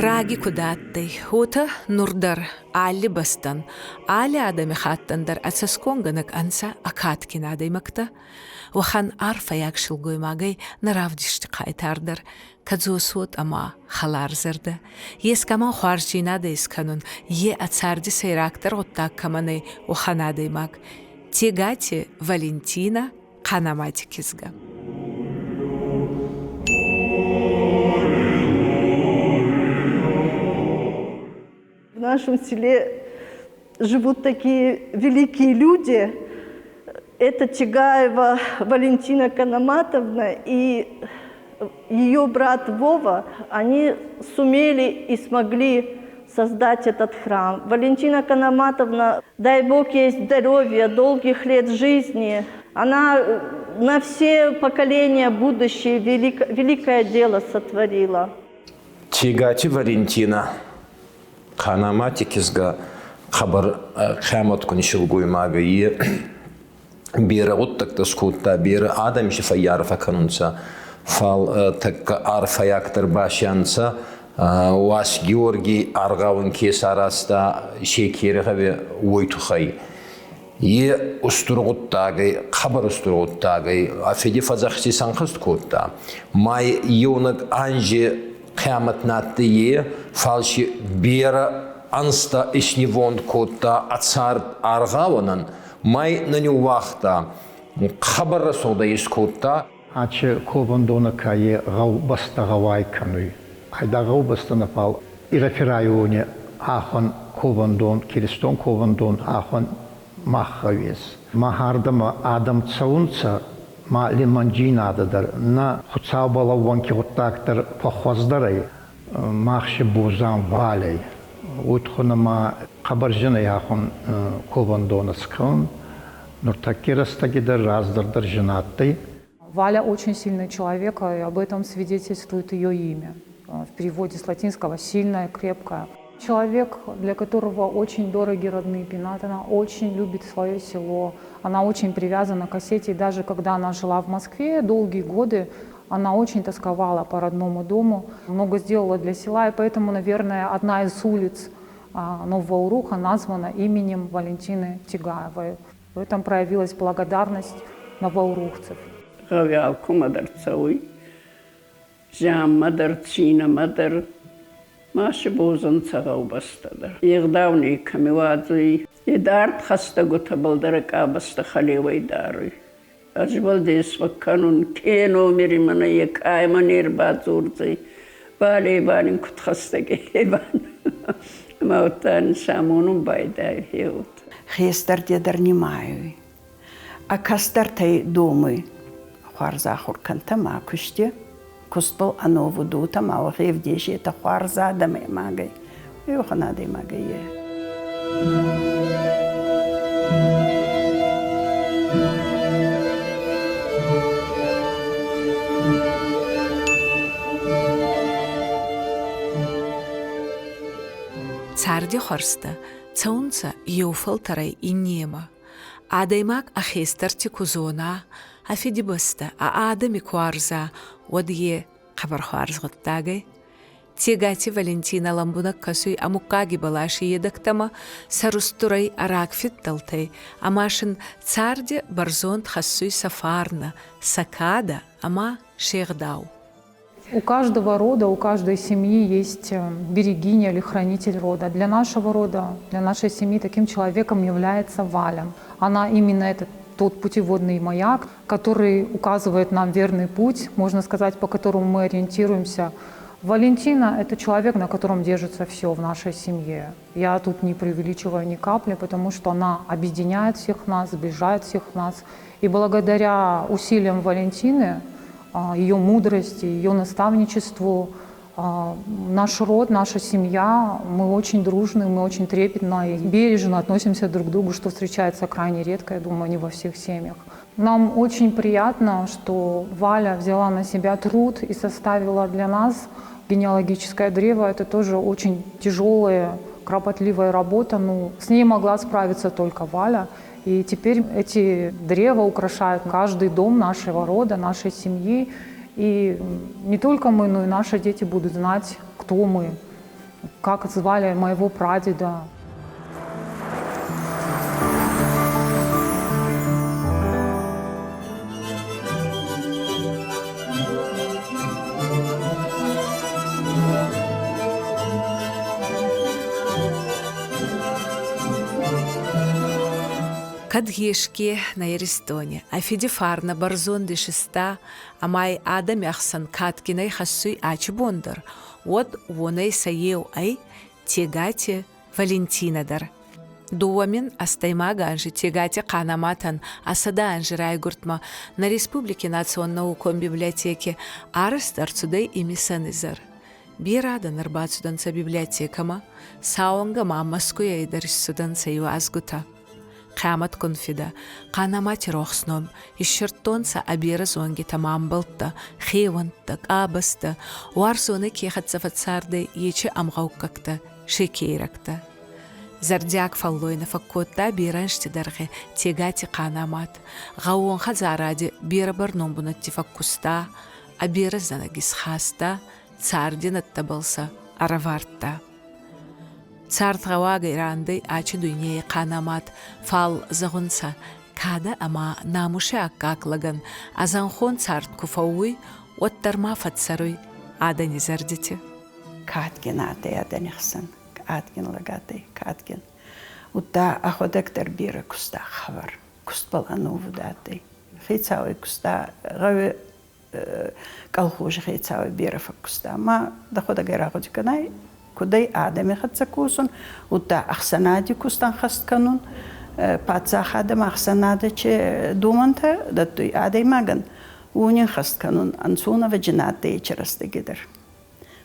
Раги куд адтӕй, уотӕ нур дӕр алли бӕстӕн, алли адӕмихаттӕн дӕр ӕцӕсгонгӕнӕг ӕнцӕ ӕ кадгин адӕймӕгтӕ. Уӕхӕн арфӕйаг силгоймагӕй нӕ равдисти хъайтар дӕр кӕдзосуод ӕма хӕларзӕрдӕ. Ескӕмӕн хуарздзийнадӕ искӕнун, е ӕ царди сӕйрагдӕр гъуддаг кӕмӕн ӕй, уӕхӕн адӕймаг. Тегати Валентинӕ Хъанамати кизгӕ. В нашем селе живут такие великие люди. Это Тигаева Валентина Канаматовна и ее брат Вова. Они сумели и смогли создать этот храм. Валентина Канаматовна, дай Бог ей здоровья, долгих лет жизни. Она на все поколения будущее великое дело сотворила. Тегати Валентина Хъанамати кизгӕ хъӕбӕр хъиамӕтгун силгоймаг е берӕ гъуддӕгтӕ скодта, берӕ адӕм си фӕййарфӕ кӕнунцӕ, фал тӕккӕ арфӕйагдӕр ба си ӕнцӕ Уас Георгий аргъауӕн ке саразта Секери гъӕуи, уой туххӕй. Е устур гъуддагӕй, хъӕбӕр устур гъуддагӕй ӕ фиди фӕдзӕхсти исӕнхӕст кодта. Ма еунӕг анзи хъиамӕт на адтӕй е, фал си берӕ ӕнзтӕ иснивонд кодта ӕ цард аргъауӕнӕн, ма нӕ ниууагъта, хъӕбӕр рӕсугъдӕй искодта. Ачи ковӕндонӕ ка е гъӕубӕстӕ гъӕуай кӕнуй. Айдагъ гъӕубӕстӕ нӕ, фал Ирӕфи райони ӕхуӕн ковӕндон, киристон ковӕндон ӕхуӕн мах гъӕуес. Мах ардӕмӕ адӕм цӕунцӕ, ма лимӕнджийнадӕ дӕр, нӕ Хуцаубӕл ӕууӕнки гъуддаг дӕр фӕххуӕздӕр ӕй. Мах си бозан валӕй. Уотхунӕ ма хъӕбӕр зин ӕй ӕхуӕн ковӕндонӕ скӕнун. Нуртӕкки рӕстӕги дӕр раздӕр дӕр зин адтӕй. Валя очень сильный человек, и об этом свидетельствует ее имя. В переводе с латинского «сильная, крепкая». Человек, для которого очень дороги родные пенаты, она очень любит свое село, она очень привязана к Осетии. Даже когда она жила в Москве долгие годы, она очень тосковала по родному дому, много сделала для села, и поэтому, наверное, одна из улиц Нового Уруха названа именем Валентины Тигаевой. В этом проявилась благодарность новоурухцев. Гъӕуи алкумӕ дӕр цӕуй, зианмӕ дӕр, цийнӕмӕ дӕр, ма си боз ӕнцӕ гъӕубӕстӕ дӕр. Е гъдау некӕми уадзуй, идард хӕстӕгутӕбӕл дӕр ӕ къабӕзтӕ хӕлеуӕй даруй. Ӕз ибӕл дес фӕккӕнун, ке номери мӕнӕ е каймӕ не рбадзордзӕй, бале ба нин куд хӕстӕг ӕй ба. Ӕма уӕдта ин самонун байдайуй хеуот. Хестӕртӕ дӕр нимайуй. А кӕстӕртӕй домуй хуарз ахур кӕнтӕ ма кусти, кустбӕл ӕновуд уотӕ ма уӕхе ӕвдесетӕ хуарз адӕймагӕй, уӕхӕн адӕймагӕй е. Царди хуӕрзтӕ цӕунцӕ еу фӕлтӕрӕй иннемӕ. Адӕймаг ӕ хестӕрти ку зона, ӕ фидибӕстӕ, ӕ адӕми ку уарза, уӕд е хъӕбӕр хуарз гъуддаг ӕй. Тегати Валентинӕ лӕмбунӕг кӕсуй ӕ муггаги бӕласи едӕгтӕмӕ, сӕрустурӕй ӕ рагфидтӕлтӕй ӕма син царди бӕрзонд хӕссуй сӕ фарнӕ, сӕ кадӕ ӕма се гъдау. У каждого рода, у каждой семьи есть берегиня или хранитель рода. Для нашего рода, для нашей семьи таким человеком является Валя. Она именно этот тот путеводный маяк, который указывает нам верный путь, можно сказать, по которому мы ориентируемся Валентина – это человек, на котором держится все в нашей семье. Я тут не преувеличиваю ни капли, потому что она объединяет всех нас, сближает всех нас. И благодаря усилиям Валентины, ее мудрости, ее наставничеству, наш род, наша семья, мы очень дружны, мы очень трепетно и бережно относимся друг к другу, что встречается крайне редко, я думаю, не во всех семьях. Нам очень приятно, что Валя взяла на себя труд и составила для нас генеалогическое древо. Это тоже очень тяжелая, кропотливая работа, но с ней могла справиться только Валя. И теперь эти древа украшают каждый дом нашего рода, нашей семьи. И не только мы, но и наши дети будут знать, кто мы, как звали моего прадеда. Кӕд еске нӕ Иристони ӕ фиди фарнӕ бӕрзонд исиста ӕма ӕй адӕми ӕхсӕн кадгинӕй хӕссуй ачи бон дӕр, уӕд уонӕй сӕ еу ӕй Тегати Валентинӕ дӕр. 2008 анзи Тегати Хъанаматӕн ӕ 100 анзи райгурдмӕ нӕ республики Национ наукон библиотеки арӕзт ӕрцудӕй имисӕн изӕр. Берӕ адӕн ӕрбацудӕнцӕ библиотекӕмӕ, сауӕнгӕ ма Мӕскуйӕй дӕр иссудӕнцӕ иуазгутӕ. Хъиамӕтгун фидӕ, Хъанамати рохс ном иссирдтонцӕ ӕ берӕ зонгитӕ ма ӕмбӕлттӕ, хеуӕнттӕ, къабӕзтӕ, уарзонӕй ке хӕццӕ фӕццардӕй, ечи ӕмгъӕуккӕгтӕ, шекейрӕгтӕ. Зӕрдиаг фӕллойнӕ фӕккодта берӕ ӕнзти дӕргъи Тегати Хъанамат. Гъӕууон хӕдзаради берӕ бӕрнон бунӕтти фӕккуста, ӕ берӕ зӕнӕг исхаста, царди нӕдтӕбӕл сӕ ӕрӕвардта. Цардгъӕуагӕй рандӕй ачи дуйнейи Хъанамат, фал, зӕгъунцӕ, кадӕ ӕма намуси аккаг лӕгӕн ӕ зӕнхон цард ку фӕууй, уӕддӕр ма фӕццӕруй адӕни зӕрдити. Кадгин адтӕй адӕни хсӕн, кадгин лӕг адтӕй, кадгин. Удта ӕхуӕдӕг дӕр берӕ куста хабар, кустбӕл ӕновуд адтӕй. Хецауи куста, гъӕуи колхози хецауи берӕ фӕккуста. Ма дӕхуӕдӕг ӕй рагъуди кӕнай, куд ӕй адӕми хӕццӕ косун, удта ӕхсӕнади куст ӕнхӕст кӕнун, паддзахадӕмӕ ӕхсӕнадӕ че домӕнтӕ дӕттуй адӕймагӕн, уони ӕнхӕст кӕнун ӕнцон ӕвӕджи нӕ адтӕй ечи рӕстӕги дӕр.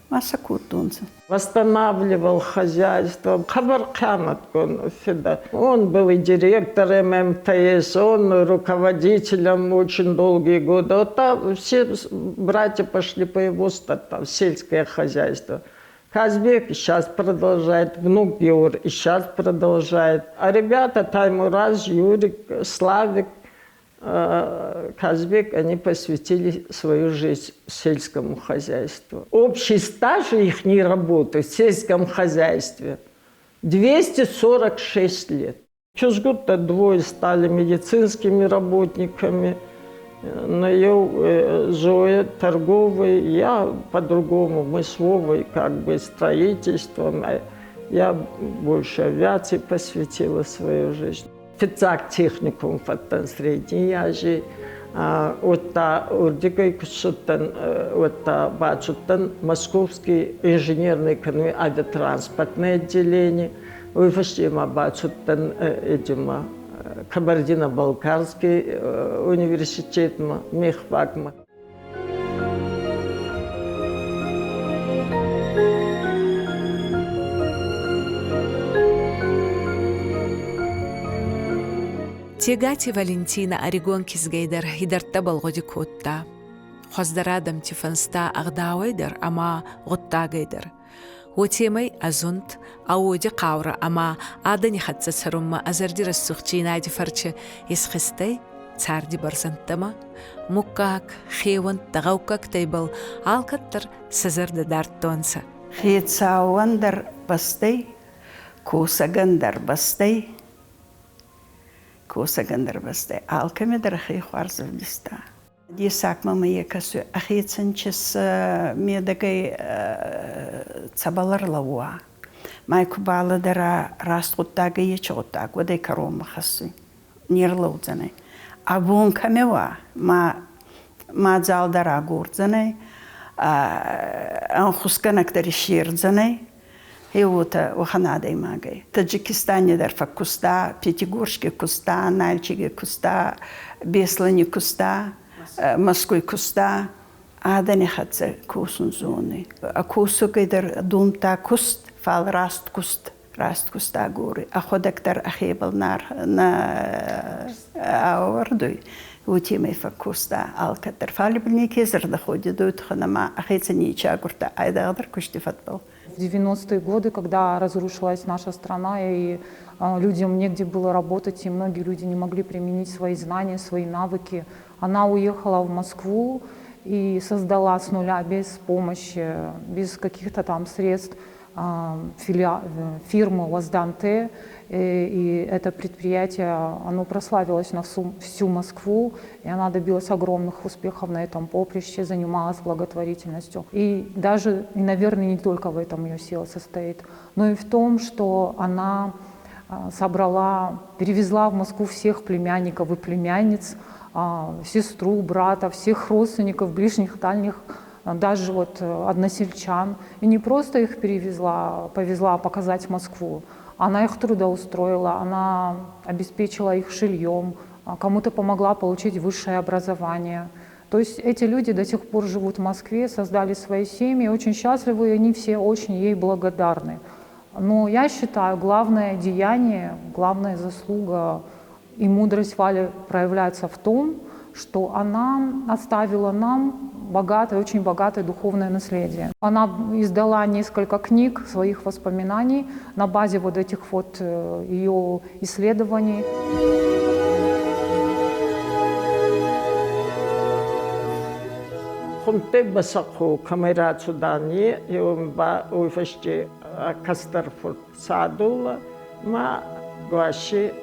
Ма сӕ кодтонцӕ. Восстанавливал хозяйство. Хъӕбӕр хъиамӕтгун фидӕ. Он был и директором МТС, он руководителем очень долгие годы. Вот там все братья пошли по его стопам, сельское хозяйство. Казбек сейчас продолжает, внук Георг и сейчас продолжает. А ребята Таймураз, Юрик, Славик, Казбек, они посвятили свою жизнь сельскому хозяйству. Общий стаж их работы в сельском хозяйстве 246 лет. Через год двое стали медицинскими работниками, но я Зоя торговый, я по-другому, мы с Вовой как бы строительством, я больше авиации посвятила свою жизнь. Фиццаг техникум фӕдтӕн Средний Азий, уӕдта уордигӕй ку ссудтӕн, уӕдта бацудтӕн Московский инженерный авиатранспортное отделение. Уой фӕсте ма бацудтӕн этим Кабардино-Балкарский университетмӕ, мехфакмӕ. Тегати Валентина ӕригон кизгӕй дӕр идӕрдтӕбӕл гъуди кодта. Хуӕздӕр адӕмти фӕнзта ӕгъдауӕй дӕр ӕма гъуддагӕй дӕр. Уотемӕй ӕ зунд, ӕ уоди хъаурӕ ӕма адӕни хӕццӕ цӕрунмӕ ӕ зӕрди рӕсугъддзийнади фӕрчи исхизтӕй царди бӕрзӕндтӕмӕ, муггаг, хеуӕнттӕ, гъӕуккӕгтӕ ибӕл алкӕддӕр сӕ зӕрдӕ дардтонцӕ. Хецауӕн дӕр бӕстӕй, косӕгӕн дӕр бӕстӕй, косӕгӕн дӕр бӕстӕй, алкӕмӕ дӕр ӕхе хуарз ӕвдиста. Дессаг мӕмӕ е кӕсуй, ӕхецӕн чес медӕгӕй цӕбӕл ӕрлӕууа. Ма ку балӕдӕра раст гъуддагӕй ечи гъуддаг, уӕд ӕй кӕронмӕ хӕссуй. Не рлӕудзӕнӕй. Ӕ бон кӕми уа, ма мадзал дӕр агордзӕнӕй. Ӕнхусгӕнӕг дӕр иссердзӕнӕй, Е уотӕ уӕхӕн адӕймагӕй. Таджикистани дӕр фӕккуста, Пятигорски куста, Нальчиги куста, Беслӕни куста, Москвй куста. Адӕни хӕццӕ косун зонуй. Косугӕй дӕр думта куст, фал раст куст, раст куст агоруй. Ӕхуӕдӕг дӕр ӕхебӕл нӕ ауӕрдуй. Уотемӕй фӕккуста алкӕддӕр. Фал ибӕл неке зӕрдӕ ходидуй тухӕн ӕма ӕхецӕн нечи агурдта айдагъдӕр кусти фӕдбӕл. В 90-е годы, когда разрушилась наша страна и людям негде было работать, и многие люди не могли применить свои знания, свои навыки, она уехала в Москву и создала с нуля, без помощи, без каких-то там средств, фирму «Лазданте», и это предприятие, оно прославилось на всю Москву, и она добилась огромных успехов на этом поприще, занималась благотворительностью. И даже, и, наверное, не только в этом ее сила состоит, но и в том, что она собрала, перевезла в Москву всех племянников и племянниц, сестру, брата, всех родственников, ближних, дальних, даже вот односельчан. И не просто их перевезла, повезла показать Москву, она их трудоустроила, она обеспечила их жильем, кому-то помогла получить высшее образование. То есть эти люди до сих пор живут в Москве, создали свои семьи, очень счастливы, и они все очень ей благодарны. Но я считаю, главное деяние, главная заслуга и мудрость Вали проявляется в том, что она оставила нам богатое, очень богатое духовное наследие. Она издала несколько книг своих воспоминаний на базе вот этих вот ее исследований. Хунтте басахъу кӕмӕй рацудани, ба уой фӕсте кӕстӕр фурт Садулла ма Гуаси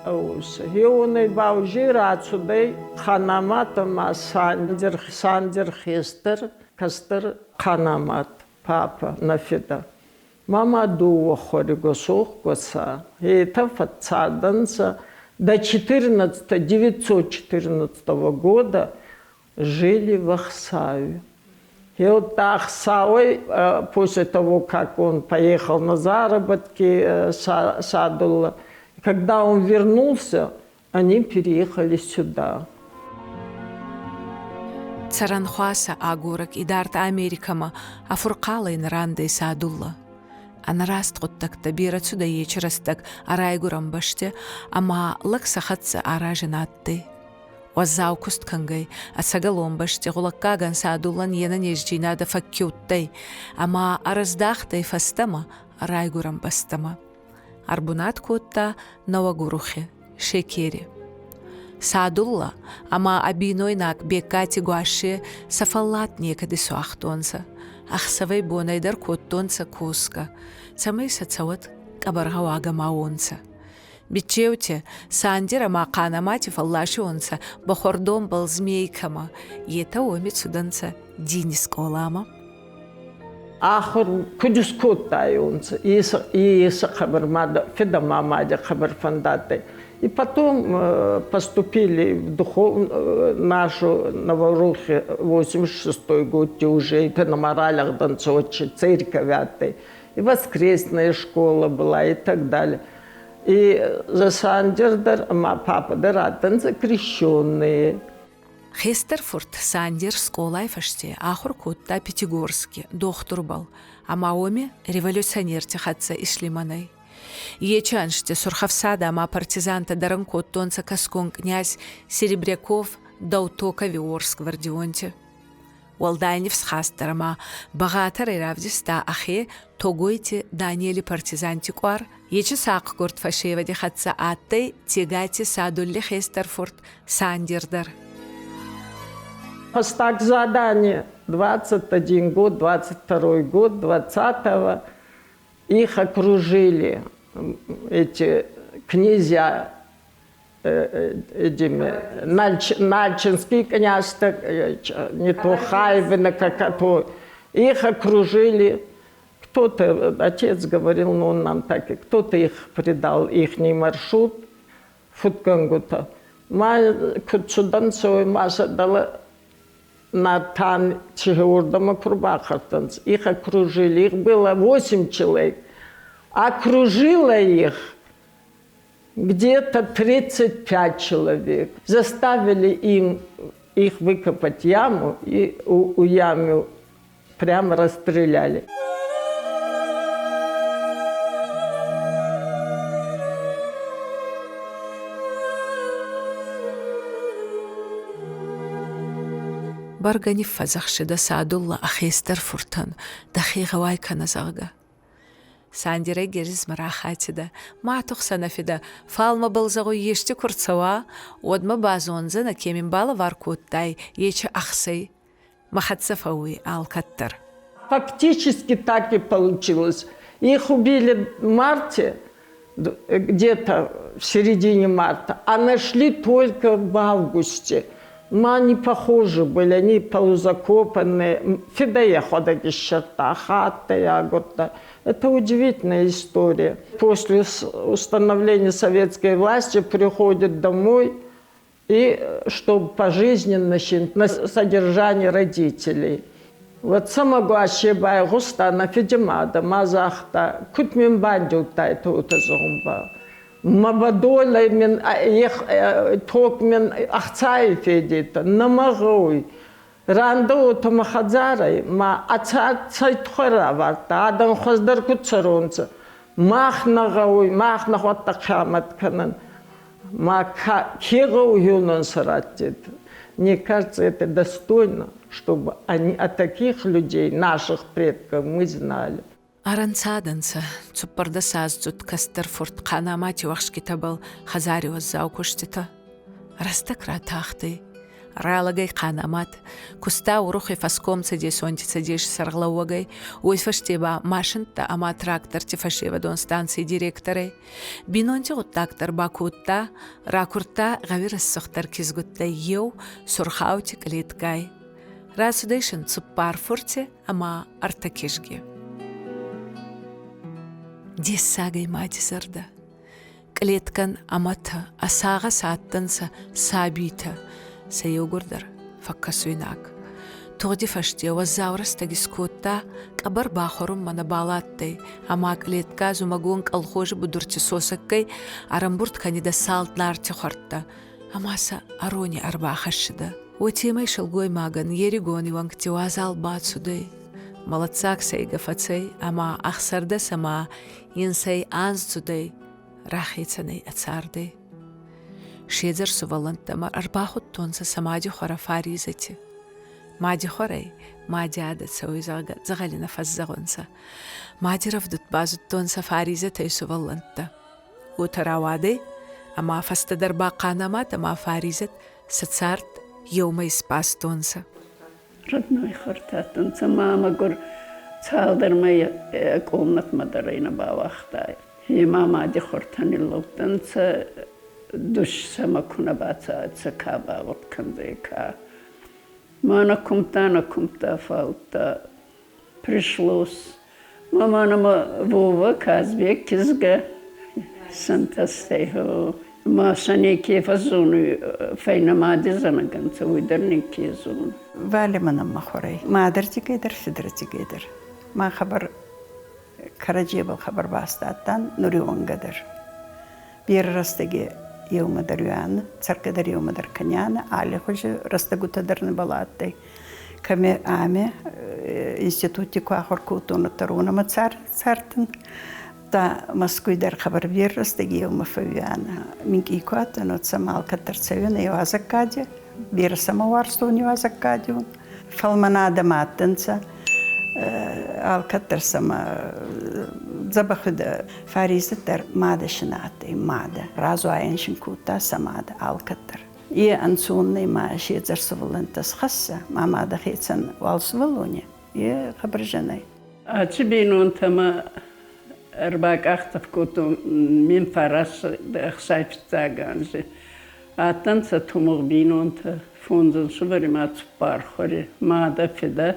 Хеуонӕй ба уже рацудӕй Ханамат ӕма Сандер, Сандер хестӕр, кӕстӕр Ханамат, папа, нӕ фидӕ. Мама дууӕ хуӕри Госох Госа. Етӕ фӕццардӕнцӕ до 14, 914 года жили в Ахсаве. И вот Ахсавой, после того, как он поехал на заработки Садулла, когда он вернулся, они переехали сюда. Цӕрӕнхуасӕ агорӕг идард Америкӕмӕ ӕфурхъалӕй нӕ рандӕй Садулла. Ӕнӕраст гъуддӕгтӕ берӕ цудӕй ечи рӕстӕг ӕ райгурӕн бӕсти ӕма лӕг сӕ хӕццӕ арази на адтӕй. Уӕззау куст кӕнгӕй, ӕцӕгӕлон бӕсти гъулӕггагӕн Садуллӕн е нӕнездзийнадӕ фӕккиудтӕй ӕма ӕрӕздахтӕй фӕстӕмӕ райгурӕн бӕстӕмӕ. Ӕрбунат кодта Нӕуӕгурухи, Шекери. Садулла ӕма ӕ бийнойнаг Беккати Гуассе сӕ фӕллад некӕд исуагътонцӕ. Ӕхсӕвӕй-бонӕй дӕр кодтонцӕ косгӕ, цӕмӕй сӕ цӕуӕт къӕбӕргъӕуагӕ ма уонцӕ. Биччеутӕ Сандер ӕма Хъанамати фӕлласиуонцӕ бӕхуӕрдонбӕл Змейкӕмӕ, етӕ уоми цудӕнцӕ дини скъоламӕ. Ахур куд искодтайонцӕ, еци хъӕбӕр мадӕ, фидӕ ма мади хъӕбӕр фӕндадтӕй. И потом поступили в духов нашу Новорухе 86 год уже, это на моралях донцочи, церковь адтӕй, и воскресная школа была и так далее. И за Сандер дӕр ӕма папа дӕр адтӕнцӕ крещенные. Хестӕр фурт Сандер скъолай фӕсте ахур кодта Пятигорски дохтурбӕл ӕма уоми революционерти хӕццӕ ислимӕнӕй. Ечи ӕнзти Сурхӕфсад ӕма партизантӕ дӕрӕн кодтонцӕ кӕсгон кънязь Серебряков Даутокови уорс гвардионти. Уӕлдай нифсхастдӕр ӕма бӕгъатӕрӕй равдиста ӕхе Тогойти Даниэли партизанти къуар. Ечи сахъгурд фӕсевӕди хӕццӕ адтӕй Тегати Садулли хестӕр фурт Сандер дӕр. Фӕстаг задание 21 год, 22 год, 20-го их окружили эти князья этими Нальчинский князь, не то Хайвина, как то. Их окружили. Кто-то, отец говорил, ну он нам так, кто-то их предал, ихний маршрут, фудгӕнгутӕ. Ма куд цудӕнцӕ, уой ма сӕ дӕлӕ Нартан Чигурдама ку рбахъӕрттӕнцӕ, их окружили, их было 8 человек. Окружило их где-то 35 человек. Заставили им их выкопать яму и у яму прямо расстреляли. Бӕргӕ ниффӕдзӕхсидӕ Садуллӕ ӕ хестӕр фуртӕн, дӕхе гъӕуай кӕнӕ, зӕгъгӕ. Сандирӕй геризмӕ рахатидӕ, ма тухсӕ нӕ фидӕ, фал мӕбӕл зӕгъуй ести ку рцӕуа, уӕд мӕ базондзӕнӕ, ке мин балӕвар кодтай, ечи ӕхцай. Мӕ хӕццӕ фӕууй алкӕддӕр. Фактически так и получилось. Их убили в марте, где-то в середине марта, а нашли только в августе. Ма не похожи были, они полузакопанные. Фидая Это удивительная история. После установления советской власти приходит домой и чтобы пожизненно на содержание родителей. Вот самогуаще байгъуста на фидимада, ма загъта, куд мин бандиудтай тута зӕгъунбӕл. Мӕ бӕдолӕй мин ток мин ӕхцайи федетӕ, нӕ мӕ гъӕуй. Рандӕуотӕ мӕ хӕдзарӕй, ма цӕй туххӕй равардта, адӕм хуӕздӕр куд цӕронцӕ. Мах нӕ гъӕуй, мах нӕхуӕдтӕ хъиамӕт кӕнӕн. Ма ке гъӕуй сӕ раттет. Мне кажется, это достойно, чтобы они о таких людей, наших предков, мы знали. Ӕрӕнцадӕнцӕ цуппӕрдӕсаздзуд кӕстӕр фурт Хъанамати уӕхскитӕбӕл хӕдзари уӕззау куститӕ. Рӕстӕг ратахтӕй. Ралӕгӕй Хъанамат куста Урухи фӕскомцӕдесонти цӕдеси сӕргълӕууӕгӕй, уой фӕсте ба машинттӕ ӕма тракторти фӕсевӕдон станций директорӕй. Бийнонти гъуддаг дӕр бакодта, ракурдта гъӕуи рӕсугъддӕр кизгуттӕй еу Сурхаути кълеткай. Рацудӕй син цуппар фурти ӕма ӕртӕ кизги. Дессагӕй мади зӕрдӕ. Кълеткӕн ӕмӕтӕ ӕ сагъӕс адтӕнцӕ сабийтӕ, сӕ еугурдӕр фӕккӕсуйнаг. Тугъди фӕсте уӕззау рӕстӕг искодта, къӕбӕр бахуӕрунмӕ нӕбал адтӕй, ӕма кълеткӕ зумӕгон колхози будурти сосӕггай ӕрӕмбурд кӕнидӕ салд нарти хуӕрдтӕ ӕма сӕ ӕрони ӕрбахӕссидӕ. Уотемӕй силгоймагӕн е ригон иуӕнгти уазал бацудӕй. Мӕлӕтдзаг сӕйгӕ фӕцӕй ӕма ӕхсӕрдӕс ӕма инсӕй анздзудӕй рахецӕн ӕй ӕ цардӕй. Седзӕр сувӕллӕнттӕмӕ ӕрбахудтонцӕ сӕ мади хуӕрӕ Фаризӕти. Мади хуӕрӕй мади адӕ цӕуй, зӕгъгӕ, дзӕгъӕли нӕ фӕззӕгъунцӕ. Мади рӕвдуд базудтонцӕ Фаризӕтӕй сувӕллӕнттӕ. Уотӕ рауадӕй, ӕма фӕстӕдӕр ба Хъанамат ӕма Фаризӕт сӕ цард еумӕ испастонцӕ. Родной хуӕртӕ ма мӕгур цалдӕр мӕйи комнатмӕ дӕр ӕй нӕ бауагъта. Ма мади хуӕртӕ ниллӕудтӕнцӕ, дус сӕмӕ ку нӕ бацӕуӕд, ка бауод кӕндзӕй, ка. Ма нӕ кумдта, нӕ кумдта, фал пришлось. Мама нӕмӕ Вова Казбек кизгӕ сӕнтӕстӕй. Ма сӕ неке фӕззонуй, фӕйнӕ мади зӕнӕг ӕнцӕ, уой дӕр неке зонуй. Валя мӕнӕн мӕ хуӕрӕй. Мадӕрдигӕй дӕр, фидӕрдигӕй дӕр. Мӕ хабар кӕрӕдзебӕл хабар бастадтан нури уӕнгӕ дӕр. Берӕ рӕстӕги еумӕ дӕр уиан, цӕргӕ дӕр еумӕ дӕр кӕнианӕ, аллихузи рӕстӕгутӕ дӕр нӕбал адтӕй. Кӕми ами институти ку ахур кодтон, уӕддӕр уонӕмӕ цардтӕн. Та Москвй дӕр хабар берӕ рӕстӕги еумӕ фӕууианӕ. Минкъий ку адтӕн, уӕд сӕмӕ алкӕддӕр цӕуианӕ иуазӕггади. Берӕ сӕмӕ уарзтон иуазӕггади. Фӕлмӕн адӕм адтӕнцӕ. Алкӕддӕр сӕмӕ дзӕбӕх уидӕ. Фаризӕт дӕр мадӕ син адтӕй, мадӕ. Разуайӕн син кодта сӕ мадӕ алкӕддӕр. Е ӕнцон нӕй ма седзӕр сувӕллӕнттӕ схӕсса, ма мадӕ хецӕн уал сувӕллони, е хъӕбӕр зин ӕй. Аци бийнонтӕмӕ ӕрбакъахдзӕф кодтон мин фараст ӕхсай фиццаг анзи. Адтӕнцӕ тумугъ бийнонтӕ, фондз ӕнсувӕри ма цуппар хуӕри, мадӕ, фидӕ.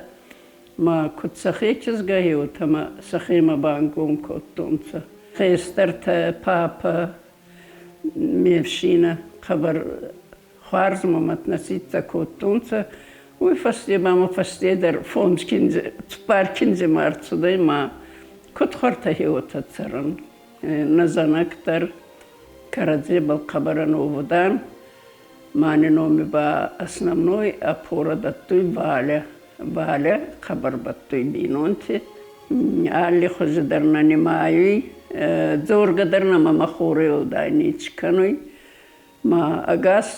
Ма куд сӕхе кизгӕ, уотӕ сӕхемӕ бангом кодтонцӕ. Хестӕртӕ, папӕ, ме фсийнӕ хъӕбӕр хуарз мӕмӕ нӕ кодтонцӕ. Уой фӕсте ба ма фӕсте дӕр фондз киндзи, цуппар киндземӕ ӕрцудӕй ма куд хуӕртӕ хеуотӕ цӕрӕн. Нӕ зӕнӕг дӕр кӕрӕдзебӕл хъӕбӕр ӕновуд ан. Мани номи ба основной опора дӕттуй Валя. Валя хъӕбӕр бӕттуй бийнонти. Алли хузи дӕр нӕ нимайуй, дзоргӕ дӕр нӕмӕ мӕ хорӕй уӕлдай неци кӕнуй. Ма ӕгас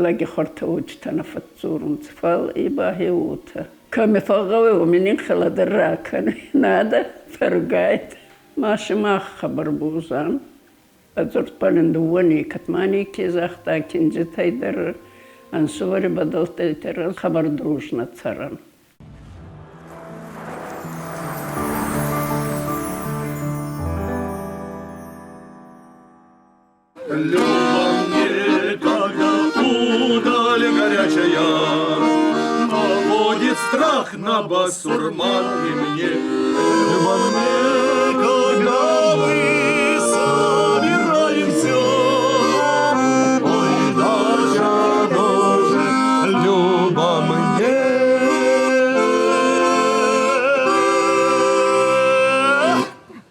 лӕги хуӕртӕ уотитӕ нӕ фӕдздзорунцӕ, фал и ба хе уотӕ. Кӕми фӕгъгъӕуй, уоми нин хилӕ дӕр ракӕнуй. Надо поругает. Ма сымах хъӕбӕр боз ан. Ӕдзурдбӕл ин дууӕ некӕд ма неке загъта, киндзитӕй дӕр, ӕнсувӕри бӕдӕлттӕй дӕр хъӕбӕр дружно цӕрӕн. Люба мне, когда удаль горячая, Наводит страх на басурман и мне. Люба мне, когда мы собираемся, Ой, даже, даже, Люба мне.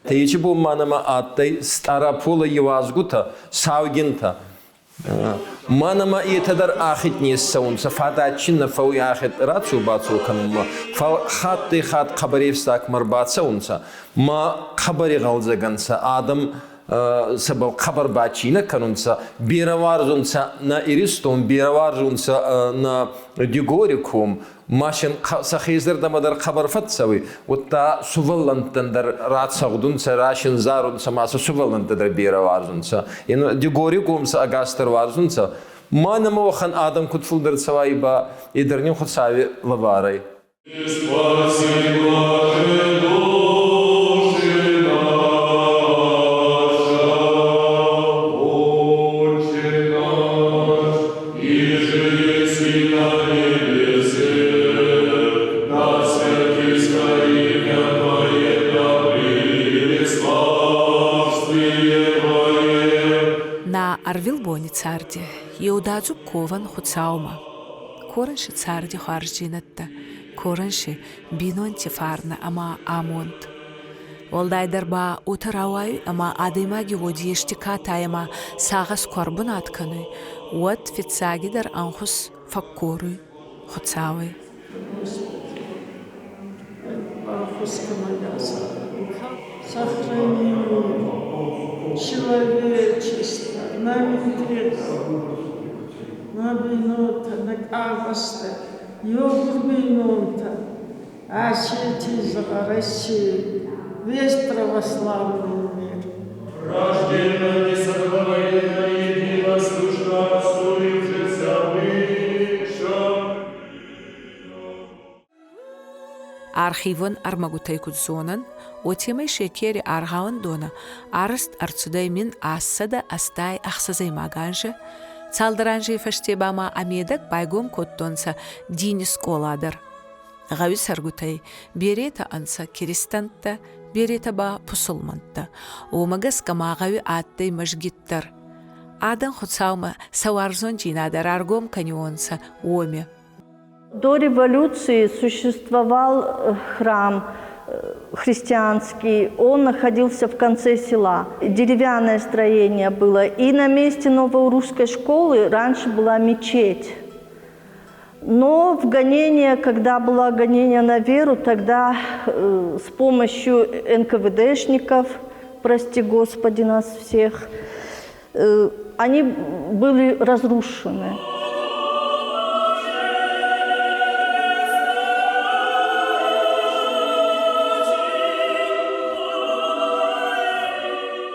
Ечи бон ма нӕмӕ адтӕй Стъараполы иуазгутӕ, саугинтӕ. Ма нӕмӕ етӕ дӕр ахид не ссӕунцӕ, фадатджин нӕ фӕууй ахид рацо-бацо кӕнунмӕ, фал хаттӕй-хатт хъӕбӕр ефстагмӕ ӕрбацӕунцӕ, ма хъӕбӕр игъӕлдзӕг ӕнцӕ, адӕм сӕбӕл хъӕбӕр бачийнӕ кӕнунцӕ, берӕ уарзунцӕ нӕ Иристон, берӕ уарзунцӕ нӕ Дигори ком, ма син сӕхе зӕрдӕмӕ дӕр хъӕбӕр фӕццӕуй, удта сувӕллӕнттӕн дӕр рацӕгъдунцӕ, расин зарунцӕ, ма сӕ сувӕллӕнттӕ дӕр берӕ уарзунцӕ. Дигори ком сӕ ӕгасдӕр уарзунцӕ. Ма нӕмӕ уӕхӕн адӕм куд фулдӕр цӕуа ба, е дӕр нин Хуцауи лӕварӕй. Спасибо души наша, Отче наш, иже еси на небесе, да святится имя Твое, да придет царствие Твое. На ӕрвилбони царди еудадзуг ковӕн Хуцаумӕ. Корӕн си царди хуарздзийнӕдтӕ, корӕн си бийнонти фарнӕ ӕма амонд. Уӕлдайдӕр ба уотӕ рауайуй, ӕма адӕймаги уоди ести катай ӕма сагъӕс ку ӕрбунат кӕнуй, уӕд фиццагидӕр ӕнхус фӕккоруй Хуцауӕй. Сохрани человечество, на на бийнонтӕ, нӕ къабӕзтӕ, еугур бийнонтӕ, Осетии, России, весь православный мир. Рождена несотворена, единослушно отсулившися выше. Архивон ӕрмӕгутӕй куд зонӕн, уотемӕй Шекери аргъауӕндонӕ арӕзт ӕрцудӕй 1186 анзи, цалдӕр анзей фӕсте ба ма ӕ медӕг байгом кодтонцӕ дини скъола дӕр. Гъӕуи цӕргутӕй беретӕ ӕнцӕ киристӕнттӕ, беретӕ ба пусулмӕнттӕ. Уомӕ гӕсгӕ ма гъӕуи адтӕй мӕзгит дӕр. Адӕн Хуцаумӕ сӕ уарзондзийнадӕ раргом кӕниуонцӕ уоми. До революции существовал храм христианский. Он находился в конце села. Деревянное строение было. И на месте новоурусской школы раньше была мечеть. Но в гонение, когда было гонение на веру, тогда с помощью НКВДшников, прости Господи нас всех, они были разрушены.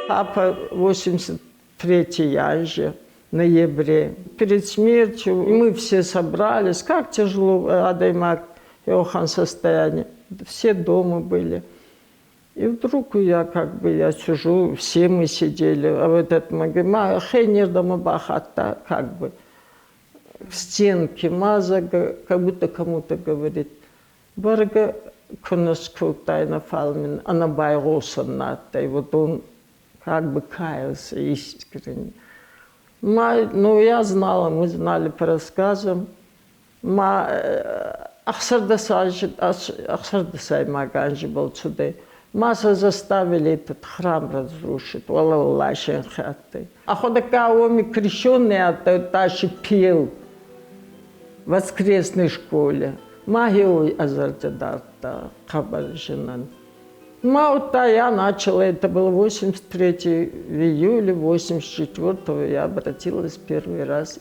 Папа 83-й анзи, ноябре. Перед смертью мы все собрались. Как тяжело адӕймаг уӕхӕн состояние. Все дома были. И вдруг я как бы, я сижу, все мы сидели, а в этот момент, хейнер бахатта, как бы, к стенке маза, как будто кому-то говорит, Бӕргӕ ку нӕ скодтайнӕ, фал мин ӕнӕбайгъосӕн на адтӕй. Вот он как бы каялся искренне. Ну, я знала, мы знали по рассказам. Ма 16-ӕхсӕрдӕсӕймаг анзи был цудӕй. Ма сӕ заставили этот храм разрушить, уӕлӕуӕллай зӕнхи адтӕй. Ӕхуӕдӕгка уоми крещенный адтӕй, удта пел в воскресной школе. Ма хеуй ӕ зӕрдӕ дардта хъӕбӕр зинӕн. Ма удта я начала, это было 83 в июле 84 я обратилась первый раз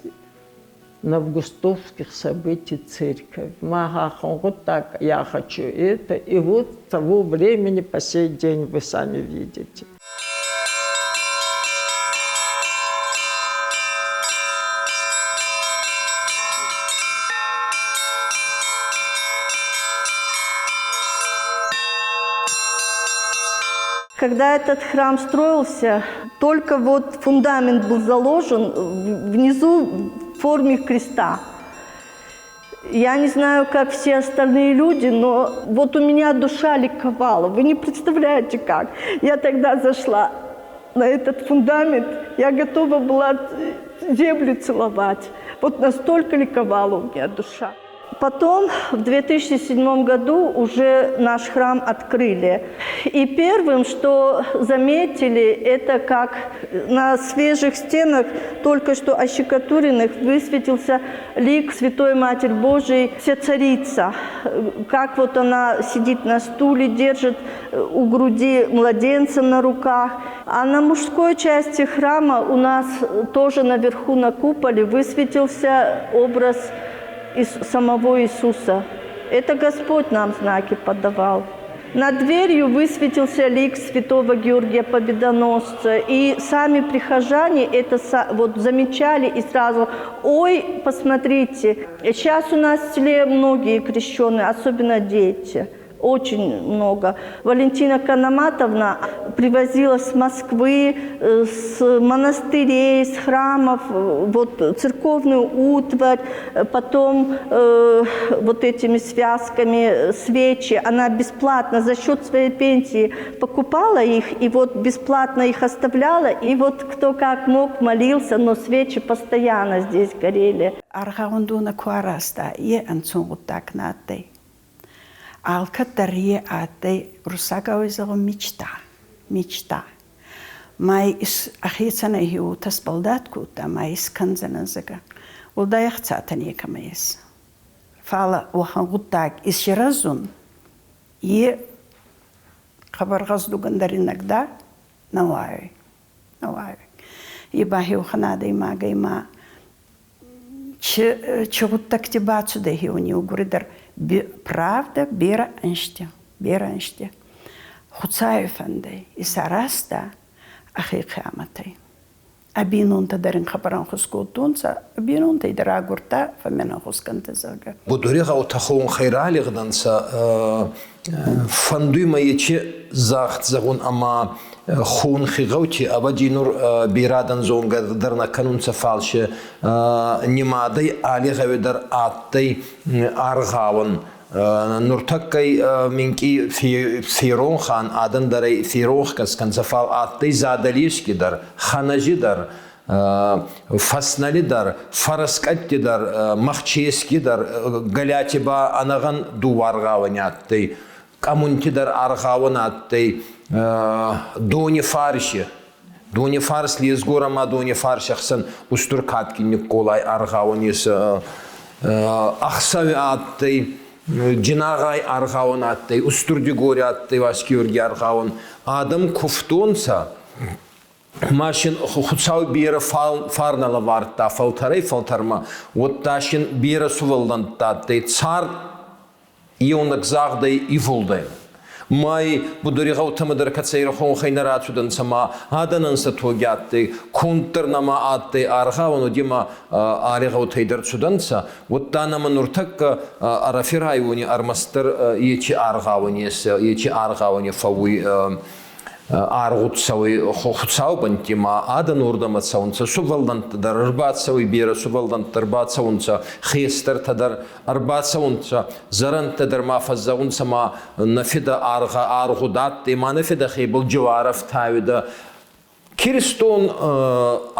на августовских событий церковь. Вот так я хочу это. И вот с того времени по сей день вы сами видите. Когда этот храм строился, только вот фундамент был заложен внизу в форме креста. Я не знаю, как все остальные люди, но вот у меня душа ликовала. Вы не представляете, как. Я тогда зашла на этот фундамент, я готова была землю целовать. Вот настолько ликовала у меня душа. Потом в 2007 году уже наш храм открыли. И первым, что заметили, это как на свежих стенах, только что ощекотуренных, высветился лик Святой Матерь Божией, Всецарица. Как вот она сидит на стуле, держит у груди младенца на руках. А на мужской части храма у нас тоже наверху на куполе высветился образ самого Иисуса. Это Господь нам знаки подавал. Над дверью высветился лик святого Георгия Победоносца. И сами прихожане это вот замечали и сразу, ой, посмотрите, сейчас у нас в селе многие крещеные, особенно дети. Очень много. Валентина Канаматовна привозила с Москвы, с монастырей, с храмов, вот церковную утварь, потом вот этими связками свечи. Она бесплатно за счет своей пенсии покупала их и вот бесплатно их оставляла. И вот кто как мог молился, но свечи постоянно здесь горели. Аргъауӕндонӕ ку аразта, е ӕнцон гъуддаг нӕ адтӕй. Алкӕддӕр е адтӕй уруссагау зӕгъун мечта, мечта. Ма ӕхецӕн ӕхе уотӕ сбӕлдат кодта, ма искӕндзӕнӕн, зӕгъгӕ. Уӕлдай ӕхцатӕ некӕмӕ ес. Фал уӕхӕн гъуддаг исирӕзун е хъӕбӕр гъӕздугӕн дӕр иногда нӕ уайуй. Нӕ уайуй. Е ба хеуӕхӕн адӕймагӕй ма чи гъуддӕгти бацудӕй хеуни еугурӕй дӕр правда берӕ ӕнзти, берӕ ӕнзти. Хуцауи фӕндӕй исаразта ӕхе хъиамӕтӕй. Ӕ бийнонтӕ дӕр ин хъӕбӕр ӕнхус кодтонцӕ, ӕ бийнонтӕй дӕр агурдта фӕммӕн ӕнхусгӕнтӕ, зӕгъгӕ. Будури гъӕутӕ хонхӕй ралигъдӕнцӕ, фӕндуй мӕ ечи загъд зӕгъун ӕма хонхи гъӕути ӕвӕдзи нур берӕ адӕн зонгӕ дӕр нӕ кӕнунцӕ, фал си нимадӕй алли гъӕуи дӕр адтӕй аргъауӕн. Нуртӕккӕй минкъий феронхан адӕн дӕр ӕй феронх кӕсгӕнцӕ, фал адтӕй Задӕлески дӕр, Ханӕзи дӕр, Фӕснӕли дӕр, Фӕрӕскъӕтти дӕр, Махчески дӕр, Галиати ба ӕнӕгъӕн дууаргъауӕни адтӕй, Къӕмунти дӕр аргъауӕн адтӕй, Донифарси. Донифарс Лезгор ӕма Донифарси ӕхсӕн устур кадгин Никколай аргъауӕн ес. Ӕхсӕви адтӕй, Джинагъай аргъауӕн адтӕй, Устур Дигори адтӕй Васгеоргий аргъауӕн. Адӕм кувтонцӕ, ма син Хуцау берӕ фарнӕ лӕвардта фӕлтӕрӕй-фӕлтӕрмӕ, уӕдта син берӕ сувӕллӕнттӕ адтӕй, цард еунӕг загъдӕй ивулдӕй. Май будури гъӕутӕмӕ дӕр кӕцӕй хонхӕй нӕ рацудӕнцӕ ма адӕнӕн сӕ тоги адтӕй, конд дӕр нӕма адтӕй, аргъауӕн уоди ма алли гъӕутӕй дӕр цудӕнцӕ, уӕдта нӕмӕ нуртӕккӕ Ӕрӕфи райони ӕрмӕстдӕр ечи аргъауӕн ес, ечи аргъауӕни фӕууй аргъуд цӕуй хуцаубӕнтти ма адӕн уордӕмӕ цӕунцӕ, сувӕллӕнттӕ дӕр ӕрбацӕуй, берӕ сувӕллӕнттӕ ӕрбацӕунцӕ, хестӕртӕ дӕр ӕрбацӕунцӕ, зӕрӕндтӕ дӕр ма фӕззӕгъунцӕ ма нӕ фидӕ аргъуд адтӕй, ма нӕ фидӕ хебӕл джиуар ӕфтауидӕ. Киристон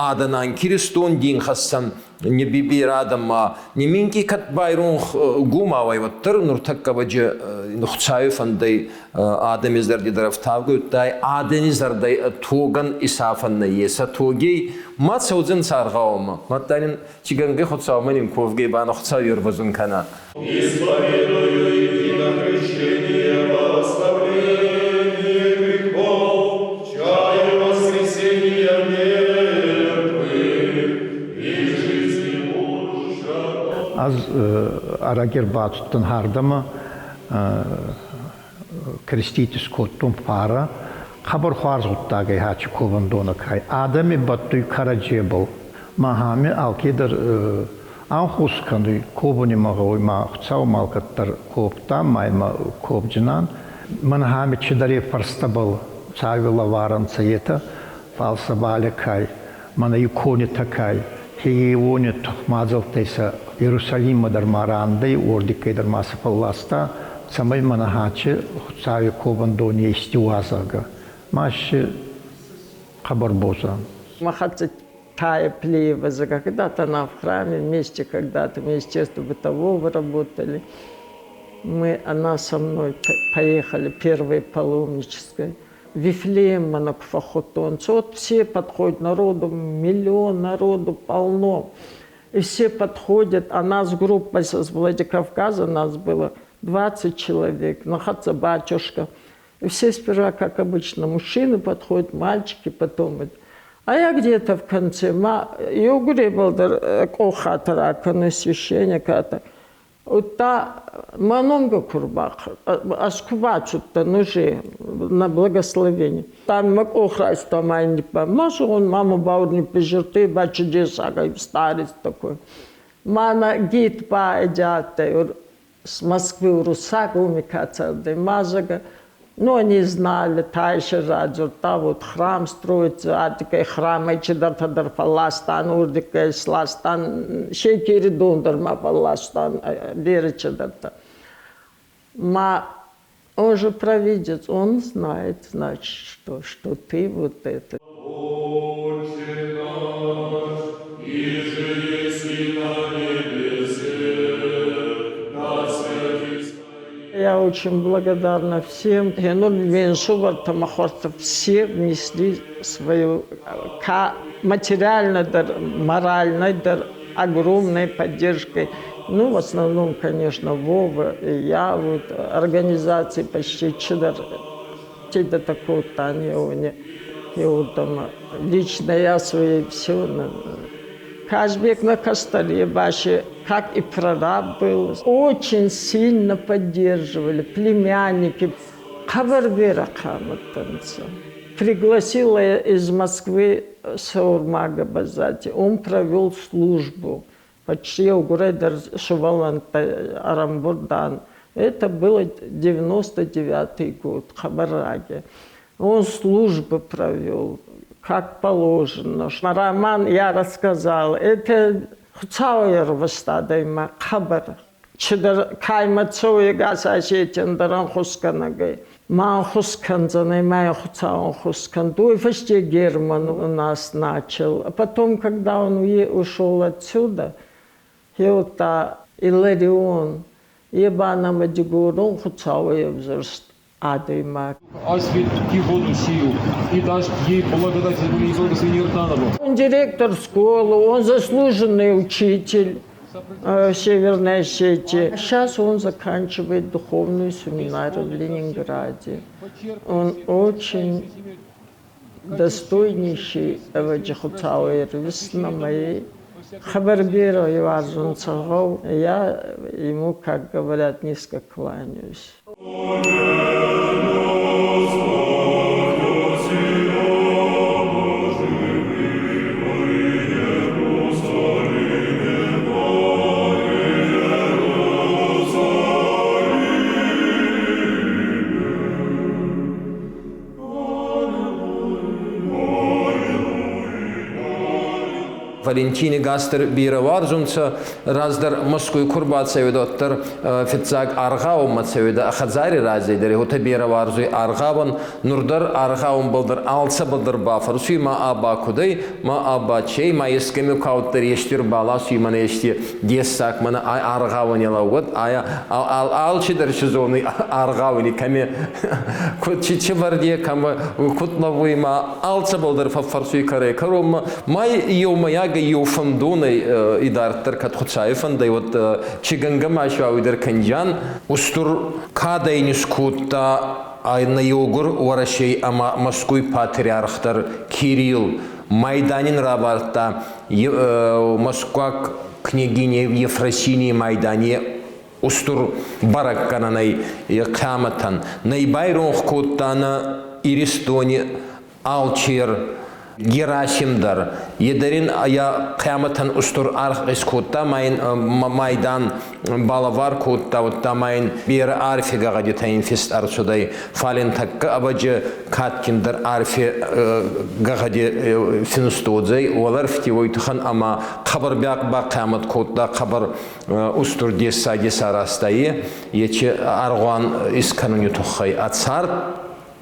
адӕнӕн, киристон динхӕссӕн не бибир адӕммӕ не минкъий кӕд байронх гумауӕй, уӕддӕр нуртӕккӕ баджи Хуцауи фӕндӕй адӕми зӕрди дӕр ӕфтаугӕ адӕни зӕрдӕй тогӕн исафӕн нӕййес. Сӕ тогей ма цӕудзӕнцӕ аргъаумӕ. Мадта нин ци гӕнгӕ Хуцаумӕ нин ковгӕй ба нӕ Хуцау ервӕзун кӕна. Исповедую единокрещение во оставление грехов, чаю воскресения мертвых и жизни будущего. Ӕз ӕрӕги ӕрбацудтӕн ардӕмӕ, креститис кодтон фарӕ. Хъӕбӕр хуарз гъуддагӕй хачи ковӕндонӕ кай. Адӕми бӕттуй кӕрӕдзебӕл. Ма ами алкедӕр ӕнхус кӕнуй, ковуни ма гъӕуй, ма Хуцаумӕ алкӕддӕр ковдта, ма имӕ ковджинан. Мӕн ами чидӕр фӕрстӕбӕл Хуцауи лӕварӕнцӕ етӕ, фал сӕбӕл кай, мӕнӕ иконитӕ кай, хеуони тухмадзӕлттӕй сӕ Иерусалиммӕ дӕр ма рандӕй, уордигкӕй дӕр ма сӕ фӕлласта, цӕмӕй мӕнӕ хачи Хуцауи ковӕндони ести уазӕгӕ. Ма си хъӕбӕр боз ан. Мӕ Тая Плеева, когда-то она в храме вместе, когда-то в Министерстве бытового работали. Мы, она со мной поехали первой паломнической. Вифлеем Манакфахотонцы. Вот все подходят народу, миллион народу полно. И все подходят, а нас группа с Владикавказа, нас было 20 человек, находится батюшка. И все сперва, как обычно, мужчины подходят, мальчики потом. А я где-то в конце, ма, еугуребӕл къохатӕр кӕнуй священник, это. Та много курбах, аж кубачут-то, ну же, на благословение. Там ма къохрайста майнипа. Маша он мама баурни пижирты, ба чудеса, старец такой. Мана гид па эдяте, с Москвы русак умикацарды, мазага. Ну, они знали, та еще радзурта, вот храм строится, а такой храм, и чидар фаластан, урдикай сластан, шекери дондар ма фаластан, бери чидарта. Ма он же провидец, он знает, значит, что ты вот это. Отче наш, иже еси на небесе, да святится Я очень благодарна всем. Все внесли свою материально, морально, огромной поддержкой. Ну, в основном, конечно, Вова и я, вот, организации почти чидар, чида такого таня, и вот там лично я свои все. Казбек на Костоле вообще, как и прораб был, очень сильно поддерживали племянники. Хъӕбӕр берӕ хъиамӕттӕ. Пригласила я из Москвы Саурмага Базати. Он провел службу. Почти еугурӕй сувӕллӕнттӕ ӕрӕмбурд ан. Это было 99-й год, хъӕбӕр раги. Он службы провел, как положено. Роман я рассказала. Это Хуцауӕй ӕрвыст адӕймаг хъӕбӕр. Чидӕр каймӕ цӕуй ӕгас Осетийӕн дӕр ӕнхусгӕнӕгӕй. Ма ӕнхус кӕндзӕнӕй, ма Хуцау ӕнхус кӕнт. Уой фӕсте Герман у нас начал. А потом, когда он ушел отсюда, та Иларион, е ба нӕмӕ дигорон Хуцауӕй ӕвзӕрст адӕймаг. Освети воду сию и даст ей благодать земли и благословение Иорданову. Он директор школы, он заслуженный учитель Северной Осетии. Сейчас он заканчивает духовную семинарию в Ленинграде. Он очень достойнейший Хуцауӕй ӕрвыст моей. Хъӕбӕр берӕ уарзунцӕ гъӕу. Я ему, как говорят, низко кланяюсь. Валентини гастер бирӕ уарзунцӕ, раздӕр Мӕскуй ку рбацӕуидӕ, уӕддӕр фиццаг аргъаумӕ цӕуидӕ, хӕдзари разӕй дӕр уотӕ берӕ уарзуй аргъауӕн. Нур дӕр аргъаунбӕл дӕр алцӕбӕл дӕр бафӕрсуй, ма аба кудӕй, ма аба чей, ма ескӕми кауддӕр ести рбаласуй, мӕнӕ ести дессаг, мӕнӕ ай аргъауӕни лӕууӕд, ая алчидӕр си зонуй аргъауӕни кӕми чи вӕрди, кӕмӕ куд лӕууй, ма алцӕбӕл дӕр фӕффӕрсуй кӕрӕй кӕронмӕ. Ма еумӕйагӕй еу фӕндонӕй идарддӕр кӕд Хуцауи фӕндӕй, уӕд чи гӕнгӕ ма суауидӕр кӕнджан. Устур кадӕ ин искодта нӕ еугур Уӕрӕсей ӕма Мӕскуй патриарх дӕр Кирилл майданин равардта Москваг княгиня Ефросинии майдани устур бӕрӕггӕнӕнӕй хъиамӕтӕн. Нӕ байронх кодта нӕ Иристони алчер Герасим дӕр. Е дӕр ин йӕ хъиамӕтӕн устур аргъ искодта ма ин майдан балавар кодта, удта ма ин берӕ арфи гӕгъӕдитӕ ин фист ӕрцудӕй. Фал ин тӕккӕ ӕвӕджи кадгиндӕр арфи гӕгъӕди финст уодзӕй уӕлӕрвти уой туххӕн ӕма хъӕбӕр бахъиамӕт кодта, хъӕбӕр устур дессаги исаразта е, ечи аргъуан искӕнуни туххӕй. А цард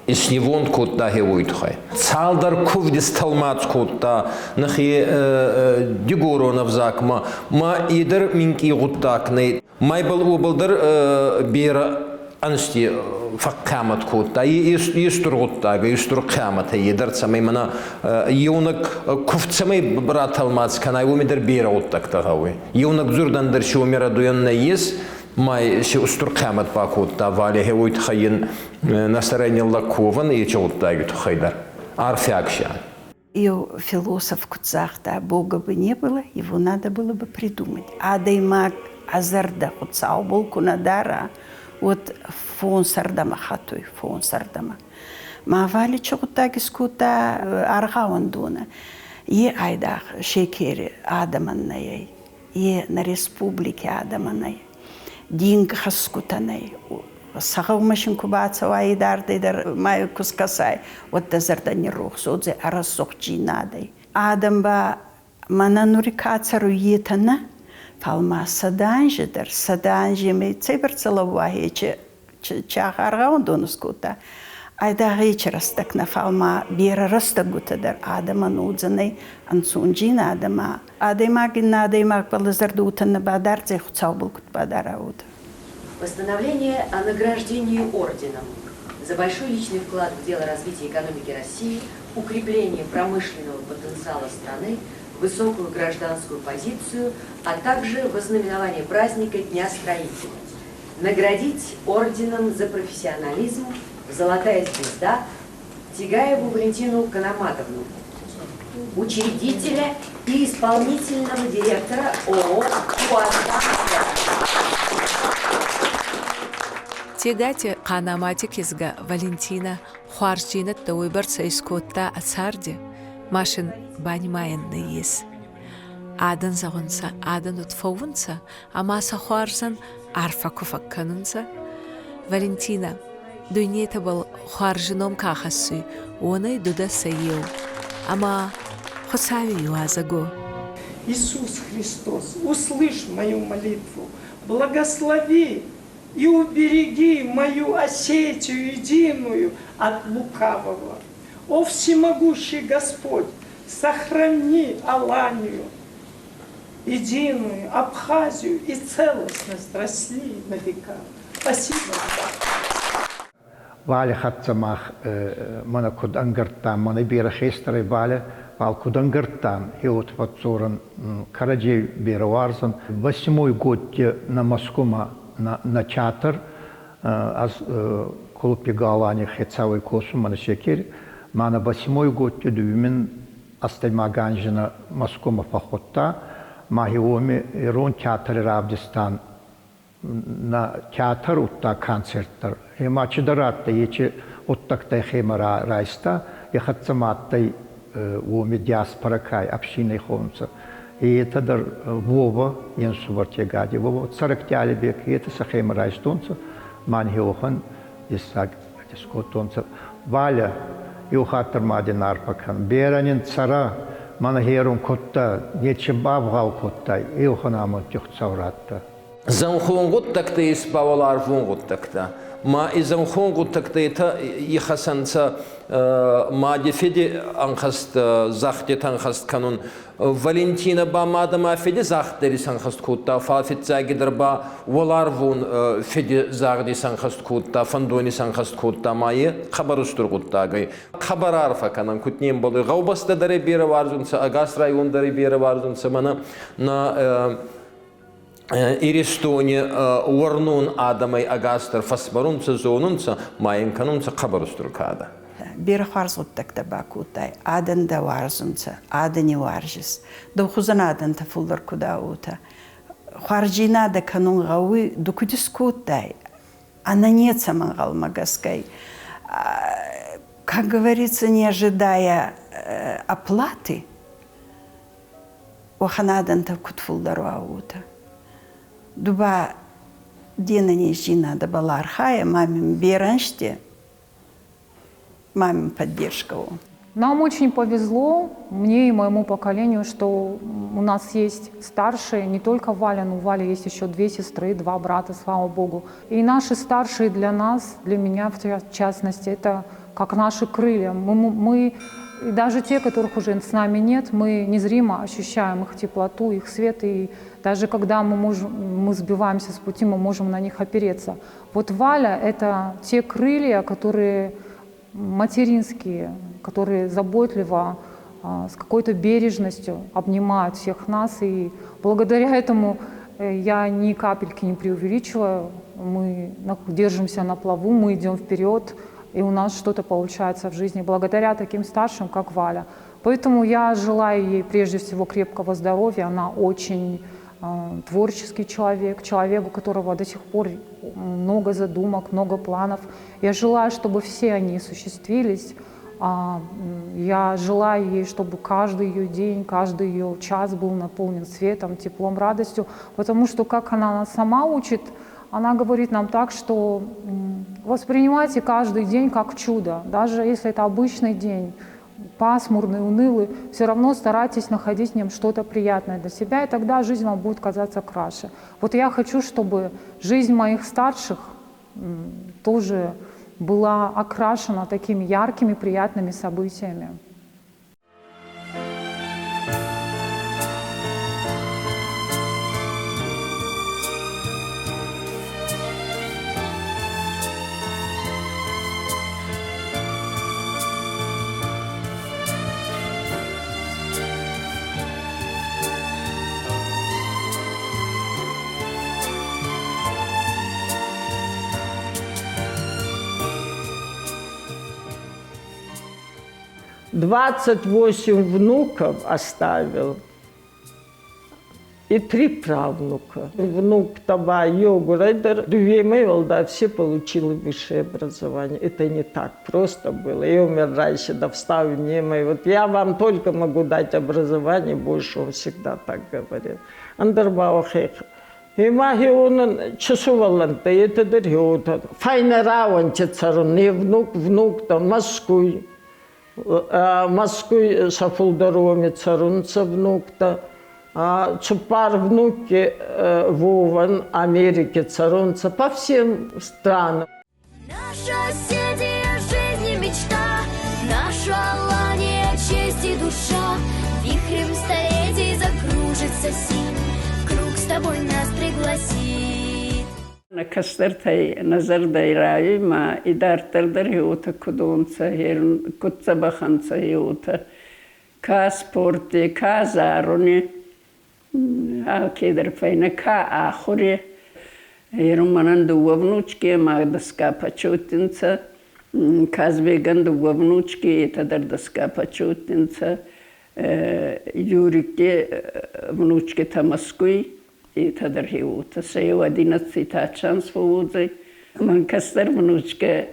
иснивонд кодта хе уой туххӕй. Цалдӕр кувд истӕлмац кодта нӕхе дигорон ӕвзагмӕ, ма е дӕр минкъий гъуддаг нӕй. Майбӕл уобӕл дӕр берӕ ӕнзти фӕхъхъиамӕт кодта. Е стур гъуддаг, е стур хъиамӕт ӕй е дӕр, цӕмӕй мӕнӕ еунӕг кувд цӕмӕй ратӕлмац кӕнай, уоми дӕр берӕ гъуддӕгтӕ гъӕуй. Еунӕг дзурдӕн дӕр си уоми рӕдуйӕн нӕййес, ма си устур хъиамӕт бакодта Валя, гье уой туххӕй ин нӕ сӕрӕй ниллӕг ковӕн ечи гъуддаги туххӕй дӕр. Арфиаг си ан. Еу философ куд загъта, Бога бы не было, его надо было бы придумать. Адӕймаг ӕ зӕрдӕ Хуцаубӕл ку нӕ дара, уӕд фонсӕрдӕмӕ хӕтуй, фонсӕрдӕмӕ. Ма Валичи гъуддаг искодта аргъауӕндонӕ. Е айдагъ Шекери адӕмӕн нӕй ӕй, е нӕ республики адӕмӕн ӕй. Дингхӕсгутӕн ӕй. Сӕ гъӕумӕ син ку бацӕуай идардӕй дӕр ма ку скӕсай, уӕд дӕ зӕрдӕ ниррохс уодзӕй ӕ рӕсугъддзийнадӕй. Адӕм ба мӕнӕ нури ка цӕруй, етӕ нӕ, фал ма 100 анзи дӕр, 100 анземӕй цӕйбӕрцӕ лӕууа ечи чагъ аргъауӕндон искодта. Айдагъ ечи рӕстӕг нӕ, фал ма берӕ рӕстӕгутӕ дӕр адӕмӕн уодзӕнӕй ӕнцонджин адӕмӕ. Адӕймаг иннӕ адӕймагбӕл зӕрдутӕн нӕ бадардзӕй, Хуцаубӕл куд бадара, уотӕ. Постановление о награждении орденом за большой личный вклад в дело развития экономики России, укрепление промышленного потенциала страны, высокую гражданскую позицию, а также в ознаменование праздника Дня строителя. Наградить орденом за профессионализм «Золотая звезда» Тигаеву Валентину Канаматовну, учредителя и исполнительного директора ООО «Куаздан». Тегати Хъанамати кизгӕ Валентинӕ хуарздзийнӕдтӕ уойбӕрцӕ искодта ӕ царди, ма син банимайӕн нӕййес. Адӕн зӕгъунцӕ, адӕн уод фӕуунцӕ ӕма сӕ хуарзӕн арфӕ ку фӕккӕнунцӕ. Валентинӕ, дуйнетӕбӕл хуарзи ном ка хӕссуй, уонӕй ду дӕ сӕ еу. Ӕма Хуцауи иуазӕг уо. Иисус Христос, услышь мою молитву, благослови и убереги мою Осетию единую от лукавого. О всемогущий Господь, сохрани Аланию, единую Абхазию и целостность России на века. Спасибо. Валя хӕццӕ мах мӕнӕ куд ӕнгӕрдтам, мӕнӕ берӕ хестӕрӕй Валя, фал куд ӕнгӕрдтан, хеуот фӕдздзорӕн, кӕрӕдзей берӕ уарзӕн. Восьмой год на Москвумӕ на театр ӕз клуб Галани хецауи косун мӕнӕ Секер, ма на восьмой год дууин ӕстӕймаг анзи Москвумӕ фӕххудта, ма уоми Ирон театри равдистан на театр удта концерт дӕр. Ӕма чидӕр адтӕй, ечи гъуддӕгтӕй хемӕ райста, е хӕццӕ ма адтӕй уоми диаспора кай общинӕй хонунцӕ. Етӕ дӕр Вова, е нсувӕр Тегади Вова, Цӕрӕкти Алибек, етӕ сӕхемӕ райстонцӕ, ма хеуӕхӕн дессаг искодтонцӕ. Валя, еу хатт дӕр ма дин арфӕ кӕн. Берӕ нин цӕрӕ, Мӕнӕ херун кодта, нечи бавгъау кодта, еухан амондти Хуцау радта. Зӕнхон гъуддӕгтӕ ес ба уӕларвон гъуддӕгтӕ. Ма и зӕнхон гъуддӕгтӕ етӕ ихӕсӕнцӕ мади феди ӕнхӕст загъдетӕ ӕнхӕст кӕнун. Валентина ба мадӕ ма феди загъд дӕр исӕнхӕст кодта, фал фиццагидӕр ба уӕларвон феди загъд исӕнхӕст кодта, фӕндон исӕнхӕст кодта ма е хъӕбӕр устур гъуддаг ӕй. Хъӕбӕр арфӕ кӕнӕн, куд не мбӕлуй. Гъӕубӕстӕ дӕр берӕ уарзунцӕ, ӕгас район дӕр берӕ уарзунцӕ, мӕнӕ нӕ Иристони уорнун адӕмӕй ӕгасдӕр фӕсмӕрунцӕ, зонунцӕ, ма ин кӕнунцӕ хъӕбӕр устур кадӕ. Берӕ хуарз гъуддӕгтӕ бакодтай, адӕн дӕ уарзунцӕ, адӕни уарзис. Дӕу хузӕн адӕнтӕ фулдӕр куд уотӕ. Хуарздзийнадӕ кӕнун гъӕуй, ду куд искодтай, ӕнӕ нецӕмӕ ӕнгъӕлмӕ гӕсгӕй. Как говорится, не ожидая оплаты, уӕхӕн адӕнтӕ куд фулдӕр уа, уотӕ. Ду ба де нӕнездзийнадӕбӕл архайӕ, ма мин берӕ ӕнзти, мамин поддержка. Нам очень повезло, мне и моему поколению, что у нас есть старшие, не только Валя, но у Вали есть еще две сестры, два брата, слава богу. И наши старшие для нас, для меня в частности, это как наши крылья. Мы и даже те, которых уже с нами нет, мы незримо ощущаем их теплоту, их свет, и даже когда мы сбиваемся с пути, мы можем на них опереться. Вот Валя – это те крылья, которые материнские, которые заботливо, с какой-то бережностью обнимают всех нас. И благодаря этому я ни капельки не преувеличиваю. Мы держимся на плаву, мы идем вперед, и у нас что-то получается в жизни благодаря таким старшим, как Валя. Поэтому я желаю ей прежде всего крепкого здоровья. Она очень творческий человек, человек, у которого до сих пор много задумок, много планов. Я желаю, чтобы все они осуществились. Я желаю ей, чтобы каждый ее день, каждый ее час был наполнен светом, теплом, радостью, потому что, как она нас сама учит, она говорит нам так, что воспринимайте каждый день как чудо, даже если это обычный день, пасмурный, унылый, все равно старайтесь находить в нем что-то приятное для себя, и тогда жизнь вам будет казаться краше. Вот я хочу, чтобы жизнь моих старших тоже была окрашена такими яркими, приятными событиями. 28 внуков оставил и 3 правнука. Внук Таба йогу Райдер, да, все получили высшее образование. Это не так просто было. И умер раньше, да встал не Вот я вам только могу дать образование, больше он всегда так говорил. Андербаухех. Имахи часуваланта, это дерьюта. Файнераванче царун, не внук, внук там, Москвы. Москвы сафулдароми царунца внук-то. Цупар внуки Вован, Америки царунца, по всем странам. Наша Осетия, жизнь и мечта, наша Алания, честь и душа. Вихрем столетий закружится синь, в круг с тобой нас пригласит. Нӕ кӕстӕртӕй нӕ зӕрдӕй райуй ма идарддӕр дӕр уотӕ куд уонцӕ, куд дзӕбӕх ӕнцӕ, уотӕ. Ка спорти, ка заруни, алкедӕр фӕйнӕ, ка ахури. Ерун мӕнӕн дууӕ внучки ӕма дӕсгӕ почётти нцӕ. Казбегӕн дууӕ внучки, етӕ дӕр дӕсгӕ почётти нцӕ. Юрикки внучкитӕ Мӕскуй, етӕ дӕр уотӕ. Сӕ еу одиннадцати шанс фӕууодзӕй. Мӕн кӕстӕр внучкӕ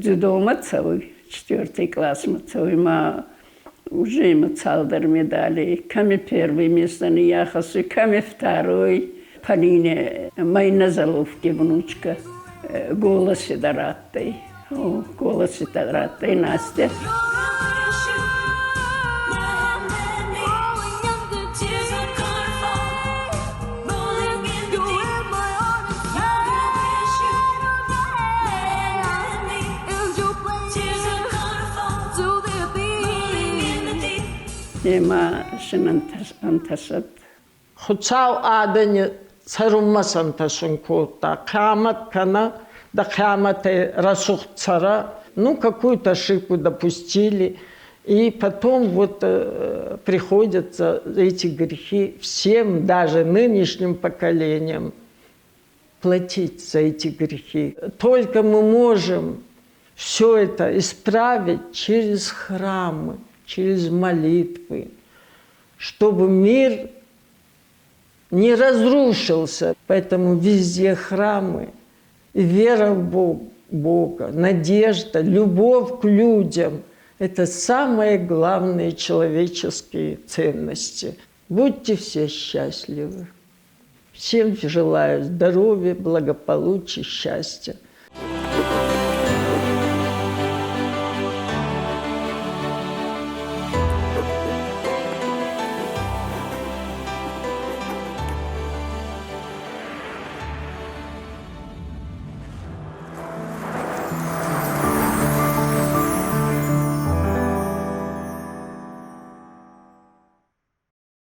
дзюдомӕ цӕуй, четвертый классмӕ цӕуй ма уже имӕ цалдӕр медали. Кӕми первый место ниййахӕссуй, кӕми второй. Полине Майна Заловки внучка голоси дӕр адтӕй. Голоси дӕр адтӕй Настя. Ӕма син ӕнтӕсӕд. Хуцау адӕни цӕрунмӕ сӕнтӕсун кодта. Хъиамӕт кӕнӕ, дӕ хъиамӕтӕй рӕсугъд цӕрӕ. Ну, какую-то ошибку допустили. И потом вот приходится эти грехи всем, даже нынешним поколениям, платить за эти грехи. Только мы можем все это исправить через храмы, через молитвы, чтобы мир не разрушился. Поэтому везде храмы, и вера в Бога, надежда, любовь к людям – это самые главные человеческие ценности. Будьте все счастливы. Всем желаю здоровья, благополучия, счастья.